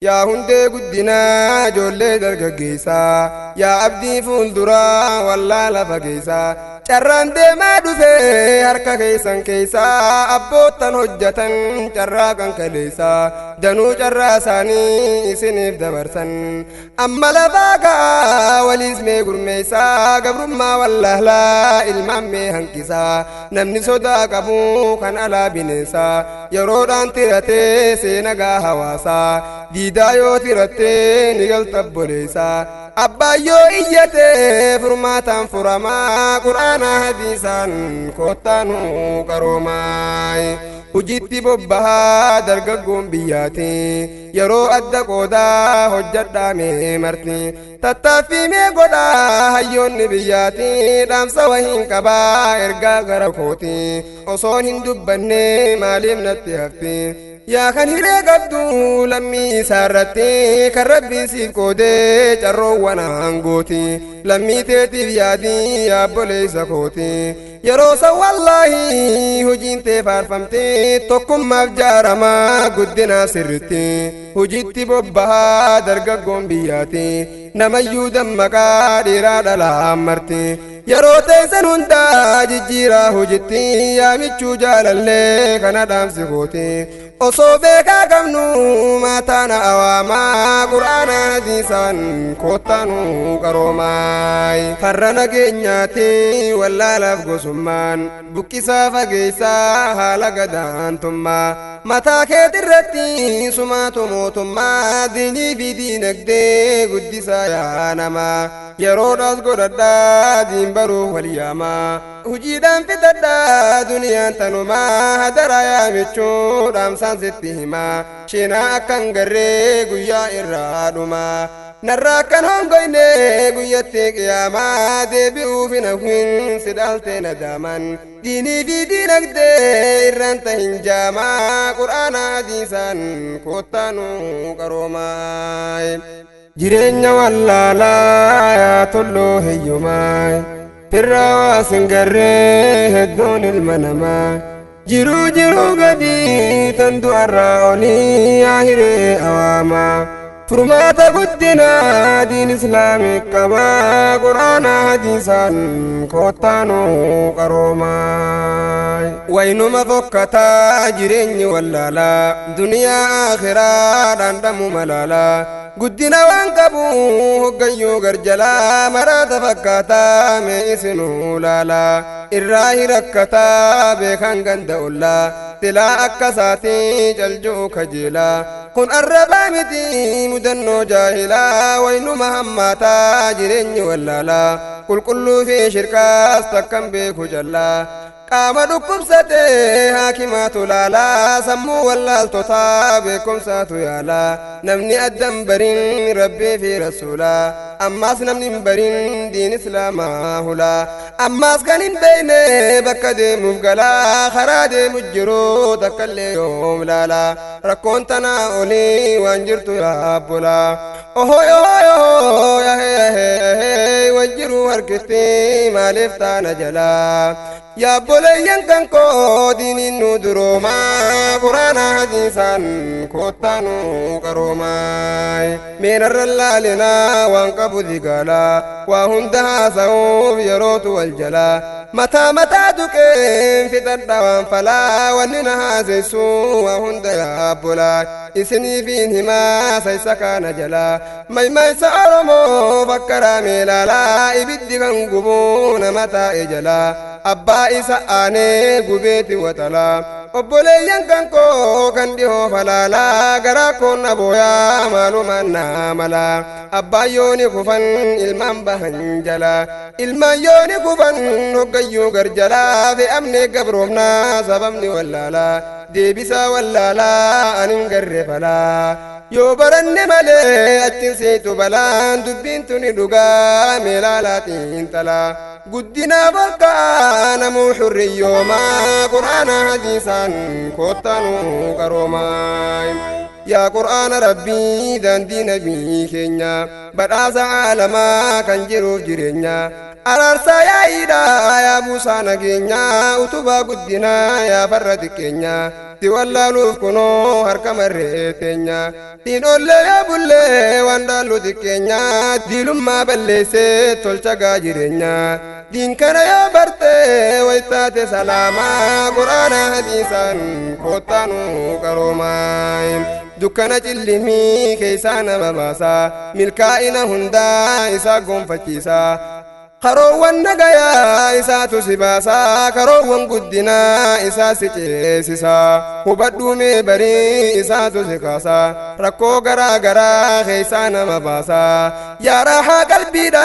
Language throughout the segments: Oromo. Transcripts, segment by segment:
Yaa hundee guddinaa ijoollee dargaggeessaa, yaa abdii fuulduraa wallaala fageessaa, carraan deemaa dhufee harka keessan keessaa, abboottan hojjetan carraa kan kaleessaa, danuu carraa isaanii isiniif dabarsan. Amma lafaa ka'aa waliis mee gurmeessaa, gabrummaa wallaalaa ilmaan mee hanqisaa, namni sodaa qabu kan alaa bineensaa, yeroodhaan tiratee seenagaa hawaasaa, diidaa yoo tirattee ni galta obboleessaa. Abbaan yoo iyyatee furmaataan furamaa, quraana hadiisaan koottaanuu qaroomaa. Hojiitti bobbahaa dargaggoon biyyaati, yeroo adda qoodaa hojjadhaa mee marti, tattaaffii mee godhaa hayyoonni biyyaati, dhaamsa wahiin qabaa ergaa gara kooti, osoon hin dubbanne maaliif natti hafti? Yaa kan hiree qabdu lammii isaarratti, kan rabbiin siif qoodee carroowwan aangooti, lammii teetiif yaadii yaabboleessa kooti. Yeroo san wallaahi hojiin tee faarfamte, tokkummaaf jaaramaa guddinaa sirritti. Hojiitti bobbahaa dargaggoon biyyaati, namayyuu dammaqaa dhiiraa dhalaa marti. Yeroo teessan hundaa jijjiiraa hojitti, yaamichuu jaalallee kana dhaamsi kooti. Osoo beekaa qabnu maataana awaamaa, quraana hadiisaan koottaanuu qaroomaa. Farra nageenyaati wallaalaaf gosummaan, buqqisaa fageessaa haala gadaantummaa. Mataa keetirratti sumaatu mootummaa, diinii fi diinagdee guddisaa yaa namaa. Yeroodhaas godhadhaa diin baruu wal yaamaa, hojiidhaan fixadhaa duniyaan tanumaa. Hadara yaamichuu dhaamsaan sitti himaa, shinaa akkan garree guyyaa irraa dhumaa. Narraa akkan hongoyne guyyatti qiyaamaa, deebi'uuf hin hawwin si dhaalte nadaaman. Diinii fi diinagdee irraan tahin jaamaa, quraana hadiisaan koottaanuu qaroomaa. Jireenya wallaalaa yaa tolloo hiyyumaa, firraa waa sin garree hedduun ilma namaa. Jiruu jiruu gadii tan du'arraa olii, yaa hiree awaamaa. Furmaata guddinaa diin islaamii qabaa, quraana hadiisaan koottaanuu qaroomaa. Waynuma fokkataa jireenyi wallaalaa, duniyaa akhiraa dhandhamu malaalaa. Guddina waan qabu hoggayyuu garjalaa, maraata fakkaataa mee isinuu laalaa. Irraa hirakkataa beekan ganda ollaa, silaa akka isaatii caljuu kajeelaa. Kun arrabaa miti mudannoo jaahilaa, waynuma hammaataa jireenyi wallaalaa. Qulqulluu fi shirkaas takkan beeku jallaa. Qaama dhukkubsatee haakimaatu laalaa, sammuu wallaaltotaa beekumsaatu yaalaa. Namni addan barin rabbii fi rasuulaa, ammaas namni hin barin diin islaamaa hulaa. Ammaas kan hin beekne bakka deemuuf galaa, karaa deemu jiru takkallee yoom laalaa. Rakkoon tanaa olii waan jirtu yaabbolaa. Ohoy ohoy ohoy ahee ahee ahee, wajjiru harkitti maaliif taana jalaa? Yaabboleeyyan kan koo diiniin nu duroomaa, quraana hadiisaan koottaanuu qaroomaa. Meenarra laalinaa waan qabu digaalaa, waa hunda haasa'uuf yerootu wal jalaa. Mataa mataa tuqeen fixadha waan falaa, wanni na haasessu waa hunda yaabbolaa. Isiniifiin himaa saysa kaana jalaa. Maymaysa Oromoo fakkaraa meelaalaa, ibiddi kan gubuu nama taa'e jalaa. Abbaa isa aanee gubeeti waxalaa. Obboleeyyan kan koo kan dhihoo falaalaa, garaa koon na booyaa maalumaan naa malaa. Abbaan yooni kufan ilmaan bahan jalaa. Ilmaan yooni kufan hoggayyuu garjalaa, fe'amne gabroomnaa sababni wallaalaa. Deebisaa wallaalaa anin garre falaa. Yoo baranne malee achin seetu balaan, dubbiin tuni dhugaa meelaalaa xiinxalaa. Guddinaaf ol ka'aa namuu xurriyyoomaa, quraana hadiisaan koottaanuu qaroomaa. Yaa Qur'aana Rabbii daandii nabii keenya badhaasa caalamaa kan jiruuf jireenya araarsaa yaa'iidha yaa buusaa nageenya utubaa guddinaa yaa farra xiqqeenya si wallaaluuf kunoo harka marree teenya siin ollee yaa bullee waan dhaallu xiqqeenya diilummaa balleessee tolcha gaa jireenya diin kana yoo bartee waytaate salaamaa Qur'aana hadiisaan koottaanuu qaroomaa dukkana cillimii keessaa nama baasa milkaa'ina hundaa isaa gonfachiisa karoowwan nagayaa isaatu si baasa karoowwan guddinaa isaa si ceesisa hubadhuu mee barii isaatu si kaasa rakkoo garaa garaa keessaa nama baasa yaa raahaa qalbiidha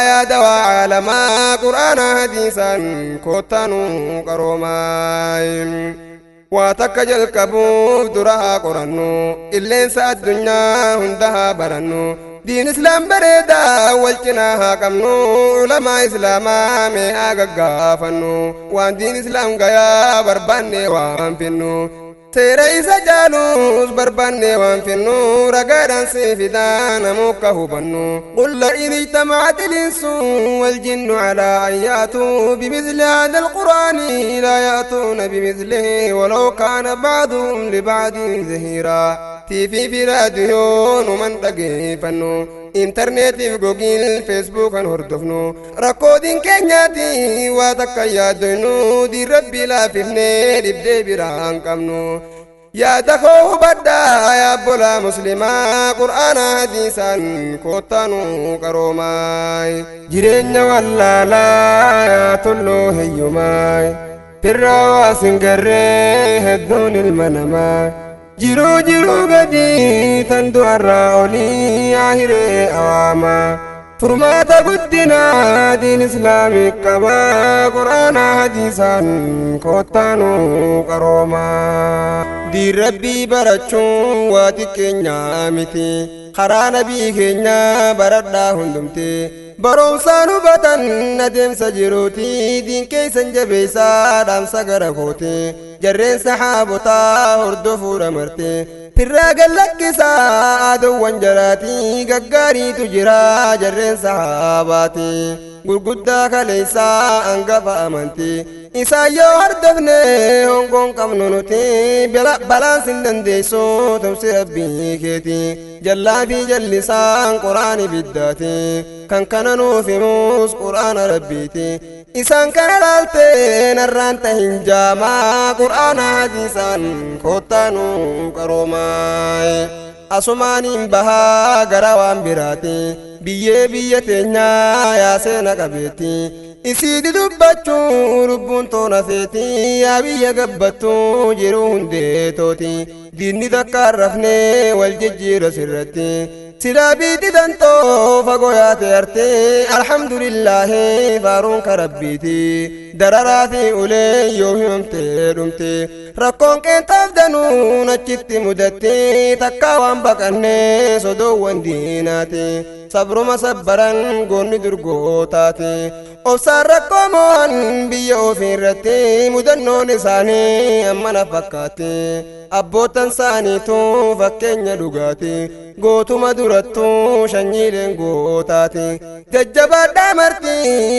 yaa dawaa caalamaa Qur'aana hadiisaan koottaanuu qaroomaa waa takka jalqabuuf dura haa qorannu qilleensa addunyaa hunda haa barannu diin islaam bareedaa wal cinaa haa qabnu ulamaa islaamaa mee haa gaggaafannu waan diin islaam gayaa barbaanne waan finnu seera isa jaalus barbaanne waan finnu ragaadhaan si fidaa namuka hubannu qul la'in ijtama'at al-insu wal-jinnu alaa an ya'tuu bimithli haadha al-qur'aani laa ya'tuuna bimithlihi walaw kaana ba'duhum liba'din zahiiraa tiifii fi raadiyoon uman dhageeffannu intarneetiif Google Facebookan hordofnu rakkoo diin keenyaati waa takka yaaddoynu diin rabbii laafifnee dhibdee biraan qabnu yaada koo hubadhaa yaa obbolaa muslimaa Qur'aana hadiisaan koottaanuu qaroomaa jireenya wallaalaa yaa tulluu hiyyumaa firraa waa singarree hedduun ilma namaa jiruu jiruu gadii tan du'arraa olii yaa hiree awaamaa furmaata guddinaa diin islaamii qabaa Qur'aana hadiisaan koottaanuu qaroomaa diin rabbii barachuun waa xiqqeenyaa miti karaa nabii keenyaa baradhaa hundumti barumsaan hubatan adeemsa jiruuti diin keessan jabeessaa dhaamsa gara kooti jarreen saxaabotaa hordofuudha marte firraa gallakkisaa aadowwan jaraati gaggaariitu jira jarreen saxaabaati gurguddaa kaleessaa hangafa amantii isaan yoo hordofne hongoon qabnu nuti balaan sin dandeessu tumsi rabbii keeti jallaa fi jallisaan quraani biddaati kan kana nuuf himus quraana rabbiiti isaan kana laaltee narraan tahin jaamaa quraana hadiisaan koottaanuu qaroomaa asumaaniin bahaa gara waan biraati biyyee biyya teenyaa yaa seena qabeetti isiiti dubbachuu lubbuun toona feeti yaa biyya gabbattuu jiruu hundeetooti diinni takka rafnee wal jijjiira sirratti silaa biiti dantoo fagoo yaate arte alhamdulillaahi faaruun ka rabbiiti dararaa fi ulee yoo himamtee dhumte rakkoon qeenxaaf danuun achitti mudatte takkaa waan baqannee sodoowwan diinaati sabruma sabbaran goonni durgootaati obsaan rakkoo moo'an biyya ofii irratti mudannoon isaanii ammana fakkaatti abbootan isaaniitu fakkeenya dhugaati gootuma durattuu shanyiileen gootaati jajjabaadhaa marti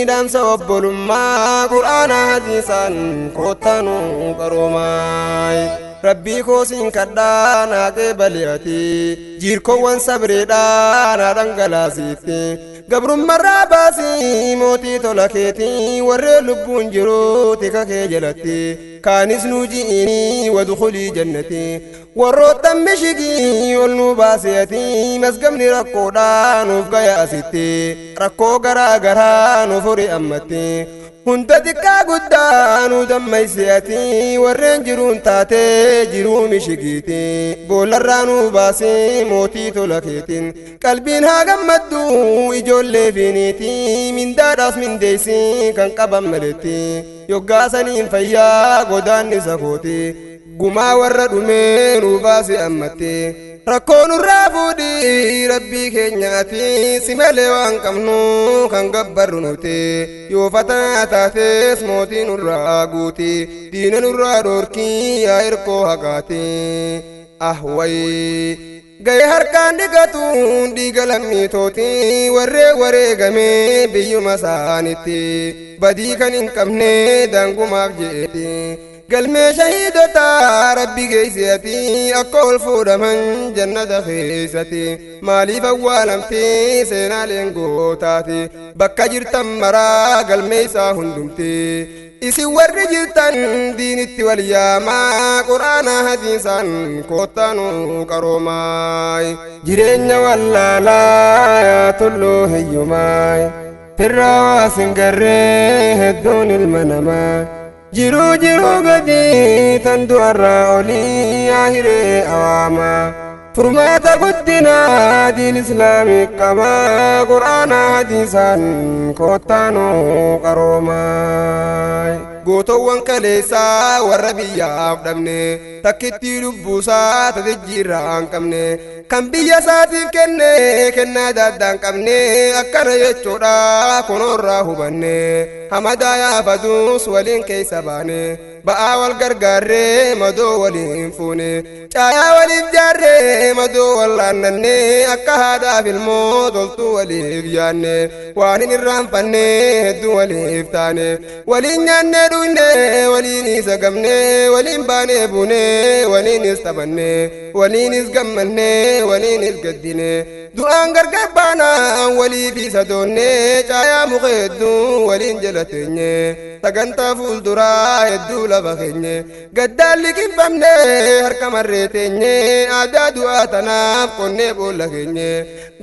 dhaamsa obbolummaa qur'aana hadiisaan koottaanuu qaroomaa rabbii koo siin kadhaa naaqee bali'ati jiirkoowwan sabreedhaa naa dhangalaasiitti gabrummarraa baasii mootii tola keetii warreen lubbuun jiru tika kee jalatti kaanis nuu ji'inii wadkhulii jannati warroottan mishigii ol nuu baasiyati masgamni rakkoodhaa nuuf gaya asitti rakkoo garaa garaa nu furi ammatti hunda xiqqaa guddaa nu dammaysiyati warreen jiruun taatee jiruu mishigiiti boollarraa nu baasii mootii tola keetiin qalbiin haa gammaddu ijoollee fiiniiti mindaadhaas mindeeysi kan qaban maletti yoggaasaniin fayyaa godaannisa kooti gumaa warra dhumee nu baasi ammatti rakkoo nurraa fuudhii rabbii keenyaati si malee waan qabnu kan gabbarru nuti yoo fatanaa taates mootii nurraa guuti diina nurraa dhoorkii yaa hirkoo haqaati. Ahwayii ga'ee harkaan dhiqatuun dhiiga lammiitooti warree wareegamee biyyuma isaanitti badii kan hin qabne daangumaaf jeeti. Galmee shahiidotaa rabbi geessiyati akka ol fuudhaman jannata keessatti maaliif awwaalamti seenaaleen gootaati bakka jirtan maraa galmee isaa hundumti. Isin warri jirtan diinitti wal yaamaa quraana hadiisaan koottaanuu qaroomaay. Jireenya wallaalaa yaa tulluu hiyyumaay firraa waa singarree hedduun ilma namaa. Jiruu jiruu gadi tan du'arraa olii yaa hiree awaamaa. Furmaata guddinaa diin islaamii qabaa quraana hadiisaan koottaanuu qaroomaay. Gootowwan kaleessaa warra biyyaaf dhabne takkittii lubbuusaa tajijjiirraa hin qabne kan biyya isaatiif kenne kennaa daaddaa hin qabne akkana jechuudha kunoorraa hubanne hamadaa yaafatus waliin keessa baane ba'aa wal gargaarree madoo waliin fuune caayaa waliif jaarree madoo wal laannanne akka haadhaaf ilmoo toltuu waliif yaanne waan hin irraanfanne hedduu waliif taane waliin nyaanne dhugne waliinis hagamne waliin baanee buune waliinis taphanne waliinis gammanne waliinis gaddine du'aan gargar baanaan waliif isa doonne caayaa muka hedduu waliin jala teenye sagantaa fuulduraa hedduu lafa keenye gaddaan liqinfamne harka marree teenye aadaa du'aa tanaaf qonnee boolla keenye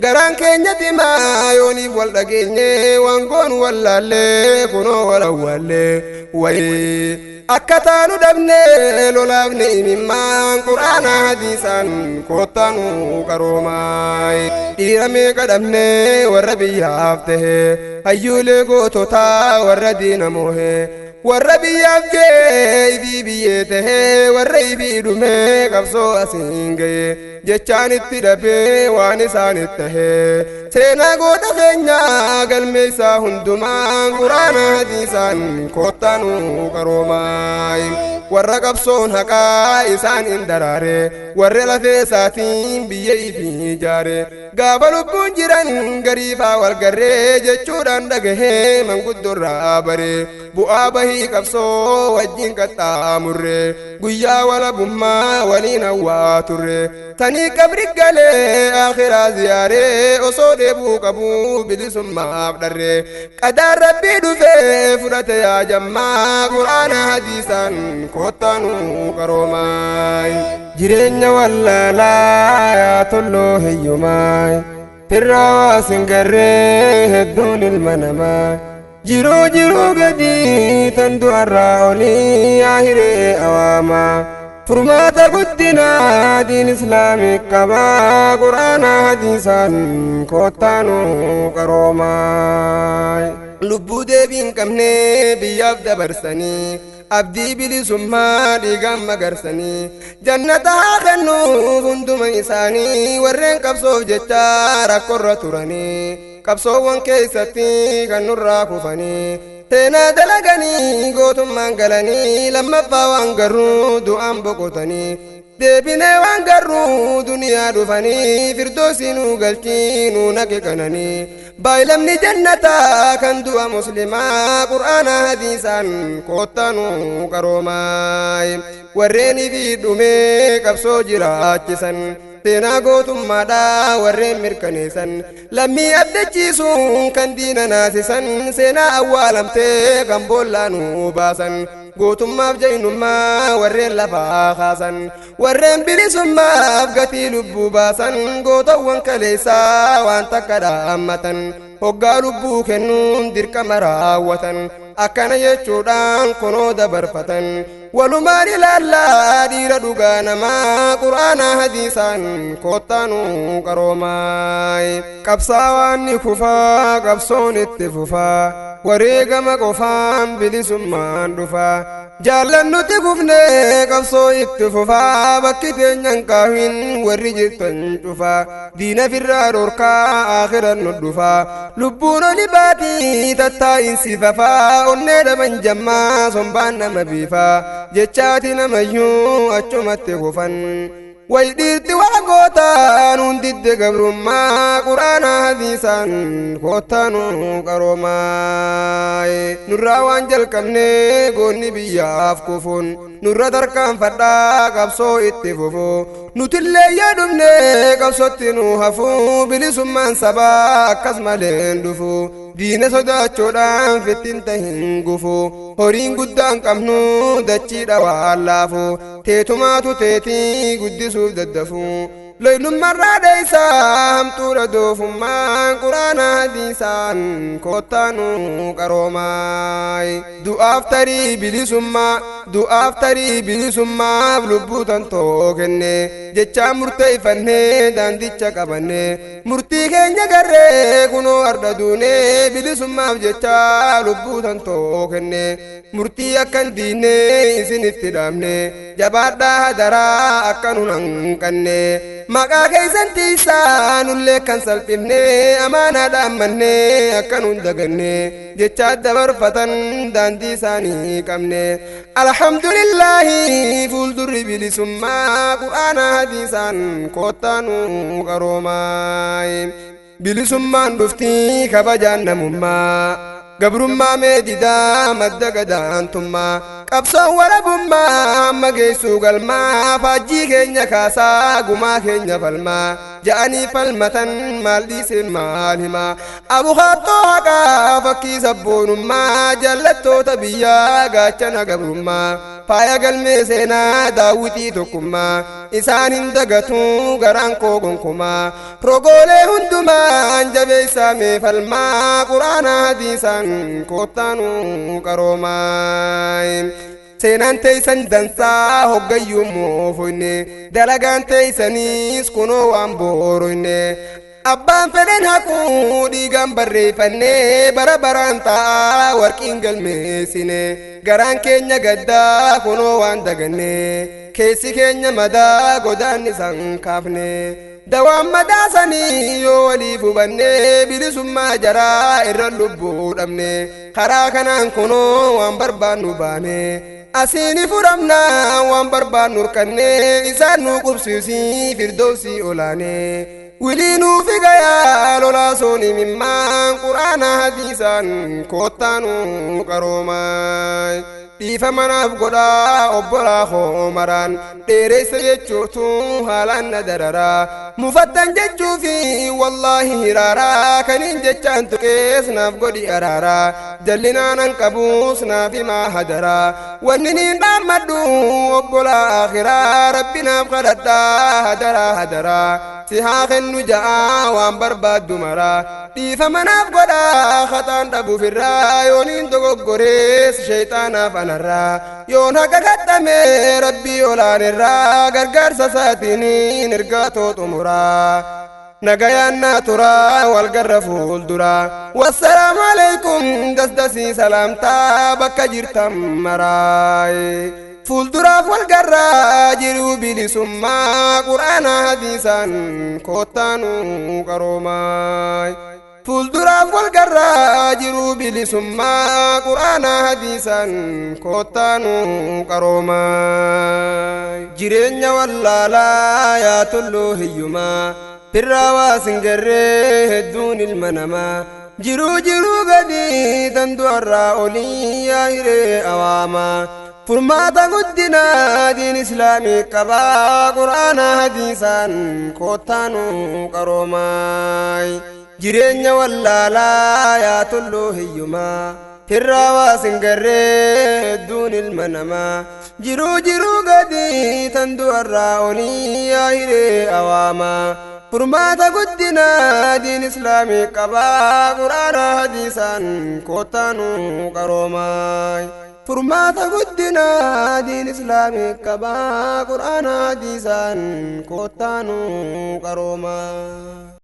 garaan keenya timaa yooniif wal dhageenye waan goonu wallaallee kunoo wal awwaallee wayii. Akka taanu dhabne lolaafne imimmaan quraana hadiisaan koottaanuu qaroomaay. Dhiira meeqa dhabne warra biyyaaf tahe hayyuulee goototaa warra diina moohe warra biyyaaf jee ifii biyyee tahe warra ifii dhumee qabsoo asiin gahe jechaan itti dhabee waan isaanitti tahe seenaa goota keenyaa galmee isaa hundumaan quraana hadiisaan koottaanuu qaroomaay. Warra qabsoon haqaa isaan hin daraare warra lafee isaatiin biyya ifii ijaare gaafa lubbuun jiran gariifaa wal garree jechuudhaan dhagahee manguddoorraa bare bu'aa bahii qabsoo wajjin qaxxaamurre guyyaa walabummaa waliin hawwaa turre tanii qabri galee akhiraa ziyaaree osoo dheebuu qabuu bilisummaaf dharre qadaan rabbii dhufee fudhate yaa jammaa quraana hadiisaan koottaanuu qaroomaay. Jireenya wallaalaa yaa tulluu hiyyumaay firraa waa singarree hedduun ilma namaa. Jiruu jiruu gadi tan du'arraa olii yaa hiree awaamaa. Furmaata guddinaa diin islaamii qabaa quraana hadiisaan koottaanuu qaroomaay. Lubbuu deebii hin qabne biyyaaf dabarsanii abdii bilisummaa dhiigaan magarsanii jannata haa kennuuf hunduma isaanii warreen qabsoof jecha rakkoorra turanii qabsoowwan keessatti kan nurraa kufanii seenaa dalaganii gootummaan galanii lammaffaa waan garruu du'aan boqotanii deebinee waan garruu duniyaa dhufanii firdoosii nuu galchii nuu naqe kananii baay'ilamni jannataa kan du'a muslimaa qur'aana hadiisaan koottaanuu qaroomaay. Warreen ifii dhumee qabsoo jiraachisan seenaa gootummaadhaa warreen mirkaneessan lammii abdachiisuun kan diina naasisan seenaa awwaalamtee kan boollaa nuu baasan gootummaaf jaynummaa warreen lafaa kaasan warreen bilisummaaf gatii lubbuu baasan gootawwan kaleessaa waan takka dhaammatan hoggaa lubbuu kennuun dirqama raawwatan akkana jechuudhaan kunoo dabarfatan walumaan ilaallaa dhiira dhugaa namaa quraana hadiisaan koottaanuu qaroomaay. Qabsaawaan ni kufaa qabsoon itti fufaa wareegama qofaan bilisummaan dhufaa jaallan nuti kufne qabsoo itti fufaa bakki teenyan kaawin warri jirtan cufaa diina firraa dhorkaa akhiran nu dhufaa lubbuun oli baatii tattaa'insi fafaa onnee dhaban jammaa sombaan nama biifaa jechaati namayyuu achumatti kufan. Way dhiirti waa gootaan hundidde gabrummaa quraana hadiisaan koottaanu qaroomaa. Nurraa waan jalqabne goonni biyyaaf kufuun nurra tarkaanfadhaa qabsoo itti fufu. Nutillee yoo dhumne qabsootti nu hafu bilisummaan sabaa akkas maleen dhufu. Diina sodaachuudhaan fittiin tahin gufu. Horiin guddaan qabnu dachiidha waan laafu. Teetumaatu teetii guddisuuf daddafu. Loylummarraa dheeysaa hamtuudha doofummaan quraana hadiisaan koottaanu qaroomaa. Du'aaf tarii bilisummaa du'aaf tarii bilisummaaf lubbuu tantoo kenne jechaa murteeffannee daandicha qabanne murtii keenya garree kunoo arda duunee bilisummaaf jechaa lubbuu tantoo kenne murtii akkan diinne isinitti dhaamne jabaadhaa hadaraa akka nun hanqanne maqaa keessan tiisaa nullee kan salphifne amaanaa dhaammanne akka nun daganne jechaa dabarfatan daandii isaanii qabne. Alhamdulillaahi fuuldurri bilisummaa quraana hadiisaan koottaanu qaroomaa. Bilisummaan dhuftii kabajaan namummaa gabrummaa meedidaa madda gadaantummaa qabsoon warabummaa amma geessuu galmaa faajjii keenya kaasaa gumaa keenya falmaa ja'anii falmatan maal dhiiseen maal himaa abukaattoo haqaa fakkii sabboonummaa jallattoota biyyaa gaachana gabrummaa faaya galmee seenaa daawwitii tokkummaa isaan hin dagatu garaan koo gonkumaa rogoolee hundumaan jabeessaa mee falmaa quraana hadiisaan koottaanu qaroomaa. Seenaan teeysan dansaa hoggayyuu moofoyne dalagaan teeysaniis kunoo waan booroyne abbaan fedhen haquu dhiigaan barreeffanne bara baraan ta'a warqiin galmeessine garaan keenya gaddaa kunoo waan daganne keessi keenya madaa godaanni san kaafne dawaan madaasanii yoo waliif hubanne bilisummaa jaraa irra lubbuu dhabne karaa kanaan kunoo waan barbaannu baane asiini furamna waan barbaannu hirkanne isaan nu qubsiisii firdowsii olaane wilii nuufi gayaa lolaa sooni mimmaan quraana hadiisaan koottaanu qaroomaa. Dhiifa manaaf godhaa obbolaa koo maraan dheeressa jechuutu haalaan na dararaa mufattan jechuufi wallaahi hiraaraa kaniin jechaan tuqees naaf godhi araaraa jallinaanan qabuus naaf himaa hadaraa wanni niin dhaammadhu obbolaa akhiraa rabbi naaf kadhadhaa hadaraa hadaraa si haa kennu ja'aa waan barbaaddu maraa dhiifa manaaf godhaa khaxaan dhabuufirraa yooniin dogoggorees sheeyxaanaaf anarraa yoon haqa kadhame rabbii olaanirraa gargaarsa isaatiiniin ergaa too xumuraa nagayaan naa turaa walgarra fuulduraa wassalaamu alaikum dasdasii salaamtaa bakka jirtan maraa fuulduraaf walgarraa jiruu bilisummaa quraana hadiisaan koottaanu qaroomaa. Fuulduraaf walgarraa jiruu bilisummaa quraana hadiisaan koottaanu qaroomaa. Jireenya wallaalaa yaa tulluu hiyyumaa firraa waa singarree hedduun ilma namaa jiruu jiruu gadi tan du'arraa olii yaa hiree awaamaa. Furmaata guddinaa diin islaamii qabaa quraana hadiisaan koottaanu qaroomaa. Jireenya wallaalaa yaa tulluu hiyyumaa firraa waa singarree hedduun ilma namaa jiruu jiruu gadi tan du'arraa olii yaa hiree awaamaa. Furmaata guddinaa diin islaamii qabaa quraana hadiisaan koottaanu qaroomaa. Furmaata guddinaa diin islaamii qabaa quraana hadiisaan koottaanu qaroomaa.